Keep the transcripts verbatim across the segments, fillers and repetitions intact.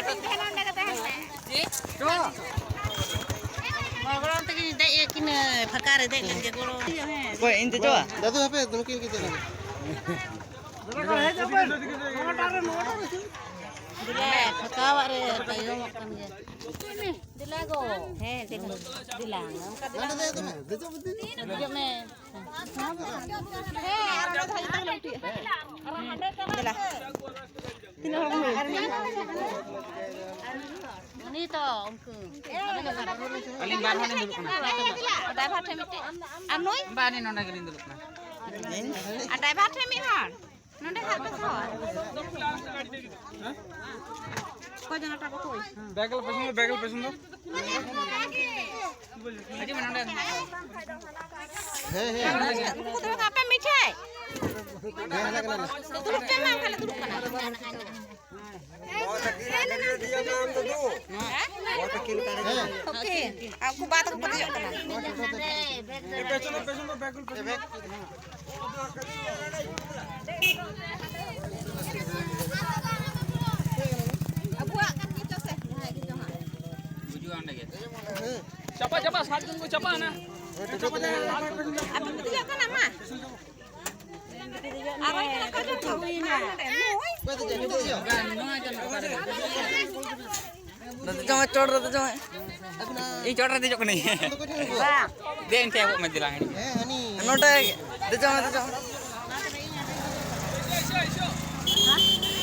ᱛᱟᱦᱮᱱ ᱱᱚᱰᱮ ᱜᱮ ᱛᱟᱦᱮᱱ ᱢᱮ᱾ ᱪᱮᱫ? ᱪᱚ᱾ ᱵᱟᱵᱟ ᱛᱟᱹᱠᱤᱱ ᱫᱮᱡ ᱟᱹᱠᱤᱱ ᱯᱷᱟᱸᱠᱟ ᱨᱮ ᱫᱮᱡ ᱞᱮᱱ ᱜᱮ ᱜᱚᱲᱚ᱾ ᱚᱠᱚᱭ, ᱤᱧ ᱫᱮᱡᱚᱜᱼᱟ? ᱫᱟᱫᱩ, ᱦᱟᱯᱮ, ᱱᱩᱠᱤᱱ ᱜᱮ ᱪᱮᱫ ᱞᱟᱹᱜᱤᱫ? ᱫᱮᱞᱟ, ᱯᱷᱟᱸᱠᱟᱣᱟᱜ ᱨᱮ ᱛᱟᱭᱚᱢᱚᱜ ᱠᱟᱱ ᱜᱮ᱾ ᱫᱮᱞᱟ ᱜᱚ᱾ ᱦᱮᱸ, ᱫᱮᱞᱟ᱾ ᱫᱮᱞᱟ, ᱚᱱᱠᱟ ᱫᱮᱞᱟ᱾ ᱫᱮᱡᱚᱜ ᱢᱮ᱾ ᱦᱮᱸ, ᱟᱨ ᱚᱸᱰᱮ ᱫᱚ ᱦᱟᱸᱜ ᱡᱚᱛᱚ ᱜᱮᱞᱮ ᱩᱴᱷᱟᱹᱜᱼᱟ᱾ ᱫᱮᱞᱟ᱾ ᱛᱤᱱᱟᱹᱜ ᱦᱚᱲ ᱵᱚᱱ ᱦᱩᱭᱩᱜᱼᱟ? ᱩᱱᱤ ᱛᱚ, ᱩᱱᱠᱩ᱾ ᱟᱹᱞᱤᱧ ᱵᱟᱨ ᱦᱚᱲ ᱞᱤᱧ ᱫᱩᱲᱩᱵ ᱠᱟᱱᱟ᱾ ᱰᱟᱭᱵᱷᱟᱨ ᱴᱷᱮᱱ ᱢᱤᱫᱴᱮᱡ᱾ ᱟᱨ ᱱᱩᱭ? ᱵᱟᱝ, ᱟᱹᱞᱤᱧ ᱱᱚᱰᱮ ᱜᱮᱞᱤᱧ ᱫᱩᱲᱩᱵ ᱠᱟᱱᱟ᱾ ᱟᱨ ᱰᱟᱭᱵᱷᱟᱨ ᱴᱷᱮᱱ ᱢᱤᱫ ᱦᱚᱲ᱾ ᱱᱚᱰᱮ ᱦᱟᱸᱜ ᱯᱮ ᱫᱚᱦᱚ᱾ ᱚᱠᱚᱭ ᱡᱟᱸᱜᱟ ᱴᱟᱜ ᱵᱟᱠᱚ ᱵᱮᱜᱮᱞ ᱯᱮᱥᱮᱱ ᱫᱚ, ᱵᱮᱜᱮᱞ ᱯᱮᱥᱮᱱ ᱫᱚ᱾ ᱦᱤᱡᱩᱜ ᱢᱮ ᱱᱚᱰᱮ᱾ ᱦᱮᱸ, ᱦᱮᱸ᱾ ᱩᱱᱠᱩ ᱫᱚ ᱟᱯᱮ ᱢᱤᱫᱴᱷᱮᱡ᱾ ᱦᱮᱸ, ᱦᱮᱞᱟᱜ ᱠᱟᱱᱟ᱾ ᱫᱩᱲᱩᱵ ᱪᱟᱞᱟᱜ ᱢᱮ, ᱠᱷᱟᱱ ᱫᱩᱲᱩᱵ ᱠᱟᱱᱟ᱾ ᱦᱮᱸ᱾ ᱳᱠᱮ᱾ ᱟᱨ ᱩᱱᱠᱩ ᱵᱟᱵᱟ ᱛᱟᱠᱚ ᱠᱚ ᱫᱮᱡᱚᱜ ᱠᱟᱱᱟ᱾ ᱟᱵᱚᱣᱟᱜ ᱠᱟᱱ ᱜᱮᱪᱚ ᱥᱮ? ᱡᱟᱦᱟᱸᱭ ᱜᱮᱪᱚ ᱦᱟᱸᱜ᱾ ᱪᱟᱯᱟ, ᱪᱟᱯᱟ, ᱥᱟᱛ ᱡᱚᱱ ᱠᱚ ᱪᱟᱯᱟ ᱮᱱᱟ᱾ ᱟᱯᱮ ᱯᱮ ᱫᱮᱡᱚᱜ ᱠᱟᱱᱟ, ᱢᱟ᱾ ᱟᱨ ᱚᱠᱚᱭ ᱠᱟᱱᱟ ᱠᱚ? ᱢᱟ ᱱᱚᱰᱮ, ᱱᱩᱭ᱾ ᱫᱮᱡᱚᱜ ᱢᱮ, ᱪᱚᱴ ᱨᱮ ᱫᱮᱡᱚᱜ ᱢᱮ᱾ ᱤᱧ ᱪᱚᱴ ᱨᱮ ᱫᱮᱡᱚᱜ ᱠᱟᱹᱱᱟᱹᱧ᱾ ᱵᱟᱝ᱾ ᱫᱮ, ᱤᱧ ᱴᱷᱮᱱ ᱟᱹᱜᱩᱜ ᱢᱮ, ᱫᱮᱞᱟ᱾ ᱱᱚᱰᱮ ᱫᱮᱡᱚᱜ ᱢᱮ, ᱫᱮᱡᱚᱜ ᱢᱮ᱾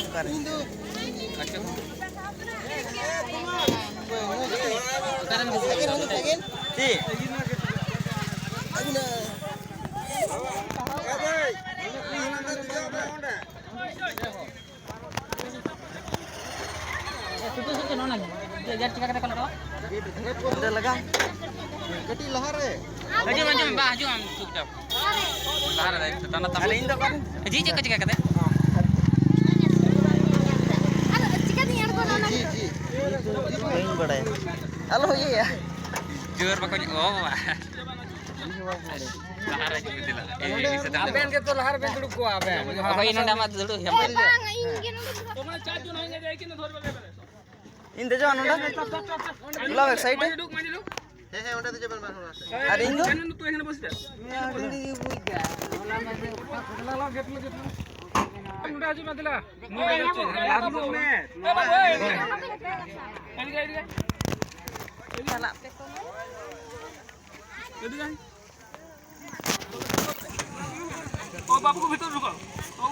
ᱚᱠᱟᱨᱮ? ᱪᱮᱫ? ᱥᱩᱫᱷᱩ ᱥᱩᱫᱷᱩ ᱱᱚᱣᱟ ᱜᱮ ᱪᱤᱠᱟ ᱠᱟᱛᱮ ᱠᱚ ᱞᱟᱜᱟᱣᱟ? ᱚᱸᱰᱮ ᱞᱟᱜᱟ᱾ ᱠᱟᱹᱴᱤᱡ ᱞᱟᱦᱟ ᱨᱮ᱾ ᱦᱤᱡᱩᱜ ᱢᱮ, ᱦᱤᱡᱩᱜ ᱢᱮ, ᱵᱟ, ᱦᱤᱡᱩᱜ ᱢᱮ, ᱟᱢ ᱪᱩᱯᱪᱟᱯ᱾ ᱞᱟᱦᱟ ᱨᱮ ᱫᱟᱭᱤᱛᱛᱚ, ᱴᱟᱱᱟ ᱛᱟᱢ᱾ ᱟᱨ ᱤᱧ ᱫᱚ ᱚᱠᱟᱨᱮ? ᱡᱤ ᱪᱮᱫ ᱠᱚ ᱪᱤᱠᱟ ᱠᱟᱛᱮ? ᱟᱫᱚ ᱪᱤᱠᱟᱹᱛᱤᱧ ᱟᱬᱜᱚᱱᱟ ᱚᱱᱟ ᱡᱤ, ᱡᱤ᱾ ᱵᱟᱹᱧ ᱵᱟᱲᱟᱭᱟ᱾ ᱟᱞᱚ ᱤᱭᱟᱹᱭᱟ᱾ ᱡᱳᱨ ᱵᱟᱠᱚ ᱧ-, ᱚ ᱵᱟᱵᱟ᱾ ᱞᱟᱦᱟ ᱨᱮ ᱦᱤᱡᱩᱜ ᱢᱮ, ᱫᱮᱞᱟ᱾ ᱮᱭ, ᱮᱭ, ᱥᱮᱫ ᱟᱵᱮᱱ ᱜᱮᱛᱚ ᱞᱟᱦᱟ ᱨᱮᱵᱮᱱ ᱫᱩᱲᱩᱵ ᱠᱚᱜᱼᱟ ᱟᱵᱮᱱ᱾ ᱚᱠᱚᱭ ᱱᱚᱰᱮ ᱢᱟ ᱫᱩᱲᱩᱵ ᱦᱩᱭᱩᱜ ᱮ, ᱵᱟᱝ, ᱤᱧ ᱜᱮ ᱱᱚᱰᱮ ᱫᱩᱲᱩᱵ᱾ ᱤᱧ ᱫᱮᱡᱚᱜᱼᱟ ᱱᱚᱰᱮ᱾ ᱫᱩᱞᱟ ᱵᱮᱠ ᱥᱟᱭᱤᱰ ᱨᱮ᱾ ᱦᱮᱸ, ᱦᱮᱸ, ᱚᱸᱰᱮ ᱫᱮᱡᱚᱜ ᱵᱮᱱ, ᱵᱟᱨ ᱦᱚᱲ ᱟᱛᱮ᱾ ᱟᱨ ᱤᱧ ᱫᱚ? ᱩᱱᱤ ᱫᱚ ᱛᱚ ᱮᱠᱷᱟᱱᱮ ᱵᱚᱥᱮ ᱟᱪᱷᱮ᱾ ᱱᱚᱰᱮ ᱦᱤᱡᱩᱜ ᱢᱮ, ᱫᱮᱞᱟ᱾ ᱱᱚᱰᱮ ᱦᱤᱡᱩᱜ ᱢᱮ᱾ ᱮ ᱵᱟᱹᱵᱩ, ᱮ᱾ ᱮᱫᱤᱠᱟ, ᱮᱫᱤᱠᱟ᱾ ᱮᱫᱤᱠᱟ᱾ ᱚ, ᱵᱟᱹᱵᱩ ᱠᱚ ᱵᱷᱤᱛᱚᱨ ᱨᱮᱠᱚ᱾ ᱚ,